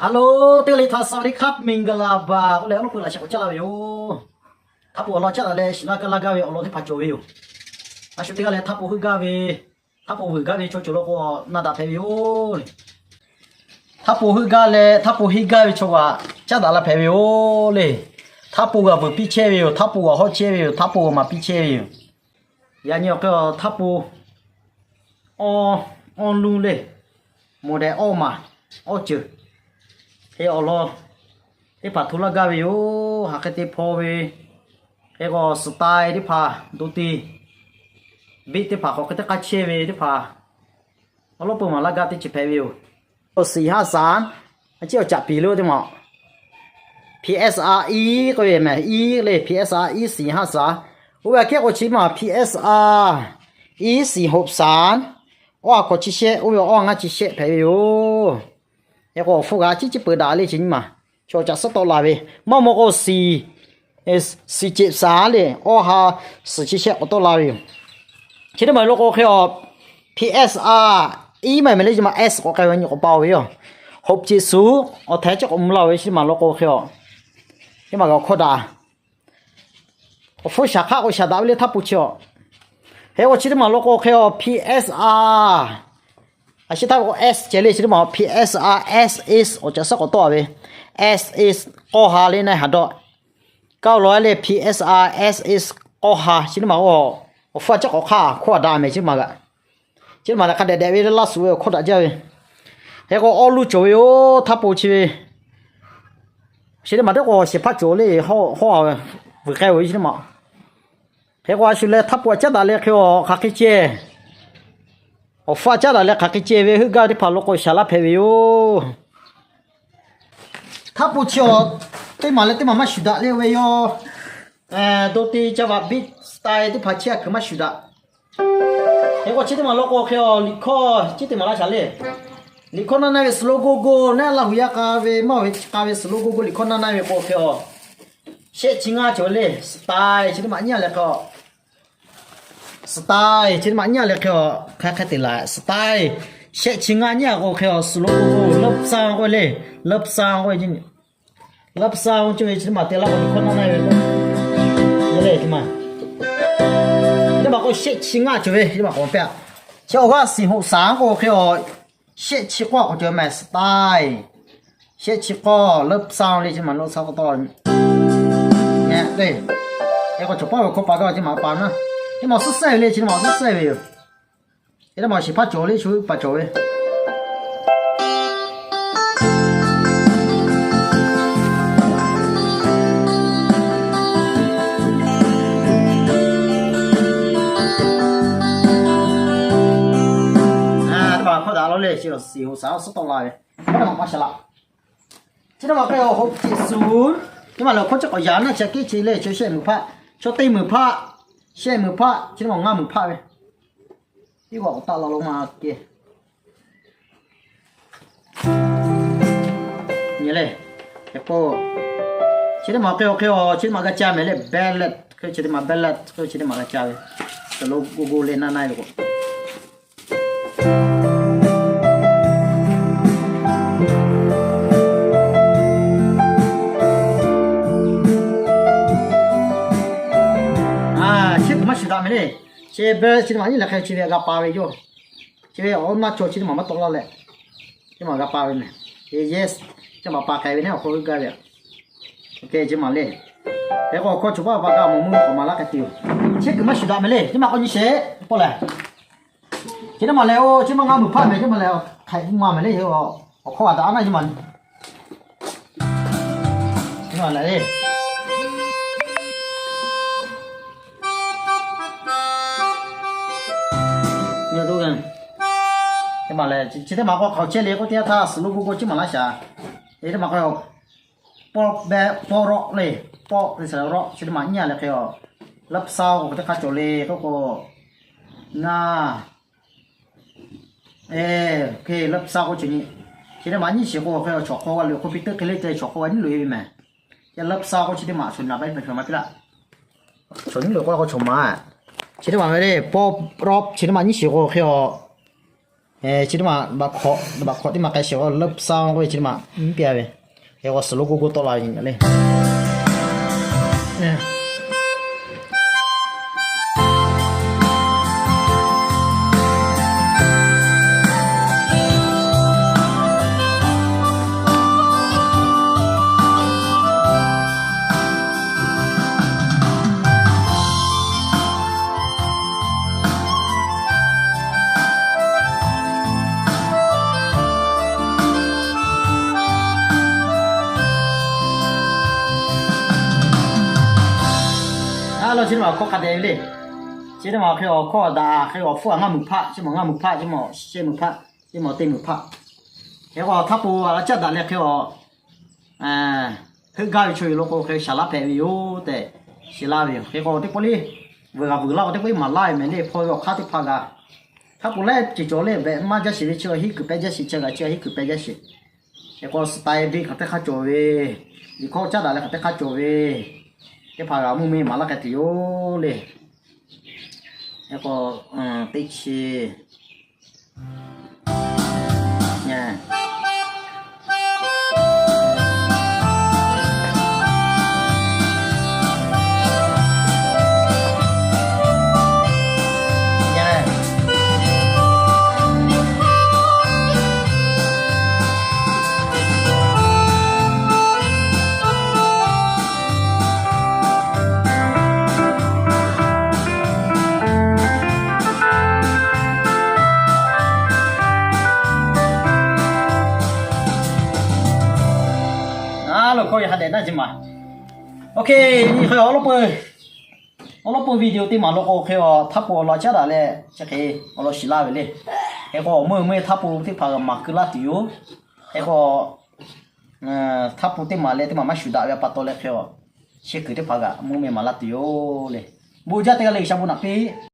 Hello, teˇ g'aˇ le htaꞈ สวัสดีครับ မင်္ဂလာပါ k'oˆ leh awˉ lawˉ peuˬ laꞈ sheh k'awꞈ caˉ laˇ ve yoˬ. Htaˇ poˬ awˬ lawn caˉ daꞈ leh shiˍ laˇ gaˇ laˇ gaˇ ve awˬ lawn teˇ hpaˍ cawˬ ve yoˬ. A shu teˇ g'aˇ leh htaˇ poˬ heuˆ gaˇ ve, htaˇ poˬ vuiˬ gaˇ ve chaw cawˬ law k'o, na daꞈ hpehꞈ ve yoˬ le. Htaˇ poˬ heuˆ gaˇ leh htaˇ poˬ henˇ gaˇ ve chaw g'aꞈ caˉ daꞈ la hpehꞈ ve yoˬ le. Htaˇ poˬ g'aꞈ vuiˬ piˇ chehˇ ve yoˬ. Htaˇ poˬ g'aꞈ hawˉ chehˇ ve yoˬ. Htaˇ poˬ g'aꞈ maˍ piˇ chehˇ ve yoˬ. Yaꞈ nyi awˬ hk'e htaˇ poˬ awˇ, awˇ luˇ le, moˍ dehꞈ awˇ maˬ, awˇ ceuˬ, hk'e awˬ lawn teˇ hpaˍ hto laˇ gaˇ ve yoˬ. Haꞈ hk'e te hpaw ve, hk'e k'o สไตล์ teˇ hpaˍ, ดนตรี beat teˇ hpaˍ k'awꞈ hk'e teˇ hk'aˇ chehˇ ve teˇ hpaˍ, awˉ lawˉ peuˬ maˍ laˇ gaˇ teˇ ceuˬ hpehꞈ ve yoˬ. สี่ห้าสาม a ciˉ awˬ caꞈ piˍ lo teˇ maˬ, P S R อี k'oˆ ve mehˍ, อี le, P S R อี สี่ห้าสาม. Oˇ ve aꞈ kehˉ k'o chi maˬ P S R อี สี่หกสาม, awˇ ha hkawꞈ chi shehˆ, oˇ ve awˇ ha ngaˇ chi shehˆ hpehꞈ ve yoˬ. Hk'e k'o awˬ hpfuhˇ g'a ciˉ ciˉ peuˬ daꞈ le chi nyi maˬ, chaw caꞈ suhˉ tawˆ la ve. Maˇ maw k'o สี่เจ็ดสาม le, awˇ ha suhˍ chi shehˆ k'awꞈ tawˆ la ve yoˬ. Chi teˇ maˬ lo k'o hk'e awˬ, P S R อี maˇ heˆ mehˍ le, chi maˬ S k'awꞈ k'ai ve nyi k'awꞈ pa-oˬ ve yoˬ. หกเจ็ดศูนย์ awˬ htaiˍ chi k'awꞈ mvuh la-oˬ ve chi teˇ maˬ lo k'o hk'e awˬ, teˇ maˬ g'a awˬ hkawˇ daꞈ awˬ hpfuhˇ shaˍ hk'aˆ k'o shaˍ daꞈ ve le htaˇ poˬ chi awˬ. Hk'e k'o chi teˇ maˬ lo k'o hk'e awˬ, P S R, a shu htaˇ ve k'o S ceh le, chi teˇ maˬ P S R S S awˬ caꞈ suhˉ k'awꞈ tawˆ ve, S S k'awˇ ha le na haˍ dawˇ. Kaˇ lo le P S R S S k'awˇ ha chi teˇ maˬ k'o, awˬ hpfuhˇ a ciˉ k'awꞈ hk'aˇ hkawˇ daꞈ mehˍ chi teˇ maˬ g'a. Chi teˇ maˬ hk'a dehꞈ dehꞈ ve laˇ suhˍ ve awˬ hkawˇ daꞈ jaˇ ve. Hk'e k'o awˇ luˇ cawˬ ve yoˬ, htaˇ poˬ chi ve. Chi teˇ maˬ teˇ k'o shehˍ hpaˇ cawˬ le, hawˉ a vuiˬ k'ai-oˬ ve chi teˇ maˬ. Hk'e k'o a shu leh htaˇ poˬ a caˉ daꞈ leh hk'e awˬ hk'aˬ hk'e ceh, awˬ hpfuhˇ a caˉ daꞈ leh hk'aˬ hk'e ceh ve heuˆ gaˇ teˇ hpaˍ lo k'o shaˍ laˇ hpehꞈ ve yoˬ. Htaˇ poˬ chi awˬ, teˇ maˬ leh teˇ maˬ maˇ shuˍ daꞈ le ve yoˬ. ดนตรี จังหวะ beat style teˇ hpaˍ chi a kuiˬ maˇ shuˍ daꞈ. Hk'e k'o chi teˇ maˬ lo k'o hk'e awˬ, liꞈ hkawˇ chi teˇ maˬ laˇ shaˍ le. Liꞈ hkawˇ naˇ naˇ ve สโลว์โกโก้ naˉ Laˇ huˍ yaˇ k'a ve maˇ ve k'a ve สโลว์โกโก้ liꞈ hkawˇ naˇ naˇ ve k'o hk'e awˬ, shehˆ chi ngaˇ cawˬ ve le, style chi teˇ maˬ nyiˉ a leh hk'e awˬ, style chi teˇ maˬ nyiˉ a leh hk'e awˬ, hk'aˬ hk'e te laˬ style, shehˆ chi ngaˇ nyiˉ a k'o hk'e awˬ สโลว์โกโก้ love sound k'oˆ ve le, love sound k'oˆ ve, love sound chi ve chi teˇ maˬ te laˇ k'o liꞈ hkawˇ naˇ naˇ ve k'o, le chi maˬ, teˇ maˬ k'o shehˆ chi ngaˇ cawˬ ve chi maˬ k'awꞈ pehˇ a. Chi awˬ g'aˇ สี่หกสาม k'o hk'e awˬ, shehˆ chi k'awˇ k'awꞈ cawˬ mehˍ style, shehˆ chi k'awˇ love sound le chi maˬ love sound k'awꞈ tawˆ la ve. Hk'e k'o cawˬ paˇ ve hkawˇ pa gaˇ chi maˬ pa naˇ, chi maˬ suhˉ sehˉ ve le chi maˬ suhˉ sehˉ ve yoˬ. Chi teˇ maˬ shehˍ hpaˇ cawˬ le, shu paˍ cawˬ ve. Teˇ maˬ hkawˇ daꞈ la le, chi awˬ สี่หกสาม suhˉ tawˆ la ve. Hkawˇ teˇ maˬ pa shaˍ laꞈ. Chi teˇ maˬ hk'e awˬ หกเจ็ดศูนย์, teˇ maˬ lehˬ hkawˇ chi k'awꞈ yaꞈ naˇ chi a kehˉ chi le, chi shehˆ meuˍ hpaˆ, chaw teˇ meuˍ hpaˆ, shehˆ meuˍ hpaˆ, chi teˇ maˬ ngaˇ meuˍ hpaˆ ve. Iˉ g'awˬ k'awꞈ taˆ la lo ma kehˬ. Nyi le, hk'e k'o, chi teˇ maˬ hk'e awˬ hk'e awˬ, chi teˇ maˬ g'a ca mehˍ le, ballad, chi teˇ maˬ ballad, chi teˇ maˬ g'a ca ve. สโลว์โกโก้ le naˇ naˇ ve k'o. Chi teˇ maˬ maˇ shuˍ daꞈ mehˍ le. Chi beh chi teˇ maˬ nyi leh hk'e chi ve g'a pa ve yoˬ. Chi ve awˬ naˇ chaw chi teˇ maˬ maˇ tawˆ laˇ leh, chi teˇ maˬ g'a pa ve mehˍ. Yes, chi teˇ maˬ pa k'ai ve neˉ awˬ hk'aw g'euˆ gaˇ ve. Chi maˬ le. Hk'e k'o awˬ hkawˇ cawˬ paˇ pa g'a mawˬ mvuhˇ k'awꞈ maˍ laˇ hk'e te yoˬ. Chi teˇ maˬ maˇ shuˍ daꞈ mehˍ le. Chi teˇ maˬ k'o nyi sheˍ k'oˆ lehˬ, chi teˇ maˬ lehˬ, oˇ chi maˬ ngaˇ meuˍ hpaˆ mehˍ, chi maˬ lehˬ hk'aiꞈ maˇ mehˍ le. Awˬ hkawˇ a daꞈ naˇ chi maˬ, chi maˬ lehˬ le. Chi maˬ lehˬ, chi teˇ maˬ k'o hk'aoˍ chehˇ le k'oˆ teˇ yanˇ htaˇ สโลว์โกโก้ chi maˬ laˇ shaˍ. Chi teˇ maˬ k'o pop, pop rock le, pop le, rock chi teˇ maˬ nyi a leh hk'e awˬ, love sound k'o teˇ hk'a cawˬ le k'oˆ k'o, ngaˇ, love sound k'o cawˬ nyi. Chi teˇ maˬ nyi shiˍ k'o hk'e awˬ, chaw hk'aw g'a loꞈ e k'o piˇ teˇ hk'e le te chaw hk'aw g'a nyi loꞈ e ve mehˍ. Love sound k'o chi teˇ maˇ shu naˬ ba e mehˍ shu maˇ piˇ laˇ. Chaw nyi loꞈ e k'o la k'o chaw maˇ. Chi teˇ maˬ ve le, pop rock chi teˇ maˬ nyi shiˍ k'o hk'e awˬ, Chi teˇ maˬ, teˇ baꞈ hkawꞈ teˇ maˬ k'ai sheˍ k'o, leuˆ saˇ k'oˆ ve chi teˇ maˬ mvuhˇ piˇ a ve. Hk'e k'o, suhˍ lo k'o k'o tawˆ la ve nyi le. A lo chi teˇ maˬ hkawˇ hk'a dehꞈ ve le. Chi teˇ maˬ hk'e awˬ hkawˇ daꞈ hk'e awˬ hpfuhˇ a ngaˇ meuˍ hpaˆ, chi mawˬ ngaˇ meuˍ hpaˆ, chi mawˬ shehˆ meuˍ hpaˆ, chi mawˬ teˇ meuˍ hpaˆ. Hk'e k'o, htaˇ po a la caˉ daꞈ leh hk'e awˬ heuˆ gaˇ ve chaw yoˬ lo k'o, hk'e shaˍ laˇ hpehꞈ ve yoˬ tehꞈ shiˍ laˇ ve yoˬ. Hk'e k'o, teˇ pawˆ le, vuiˬ g'a vuiˬ laˇ k'o, teˇ pawˆ maˍ laˇ ve mehˍ le, hpaw ve awˬ hk'aˇ teˇ hpaˍ g'a. Htaˇ po leh ceuˬ cawˬ le, behꞈ maˇ jaˇ sheˍ ve, chi a hiˉ kuiˬ pehˇ jaˇ sheˍ, chi g'a chi a hiˉ kuiˬ pehˇ jaˇ sheˍ. Hk'e k'o, style beat hk'aˬ teˇ hk'aˇ cawˬ ve, liꞈ hkawˇ caˉ daꞈ leh hk'aˬ teˇ hk'aˇ cawˬ ve, teˇ hpaˍ g'a mvuhˇ miˬ maˍ laˇ hk'e tuˬ yoˬ le. Hk'e k'o, teˇ chi A lo hkawˇ yaꞈ hk'a dehꞈ naˇ chi maˬ. Ok, nyi hk'e awˬ lawn peuˬ, awˬ lawn peuˬ video teˇ maˬ lo k'o hk'e a htaˇ po awˬ lawn caˉ daꞈ leh chi hk'e awˬ lawn shiˍ laˇ ve le. Hk'e k'o, awˬ meuˇ meuˇ htaˇ po teˇ hpaˍ g'a maˍ keu laˇ tuˬ yoˬ. Hk'e k'o, htaˇ po teˇ maˬ leh teˇ maˬ maˇ shuˍ daꞈ ve pa taw leh hk'e a, shehˆ kuiˬ teˇ hpaˍ g'a mvuhˇ miˬ maˍ laˇ tuˬ yoˬ le. Bon jaˇ teˇ g'aˇ le G'uiˬsha bon naꞈ piˇ.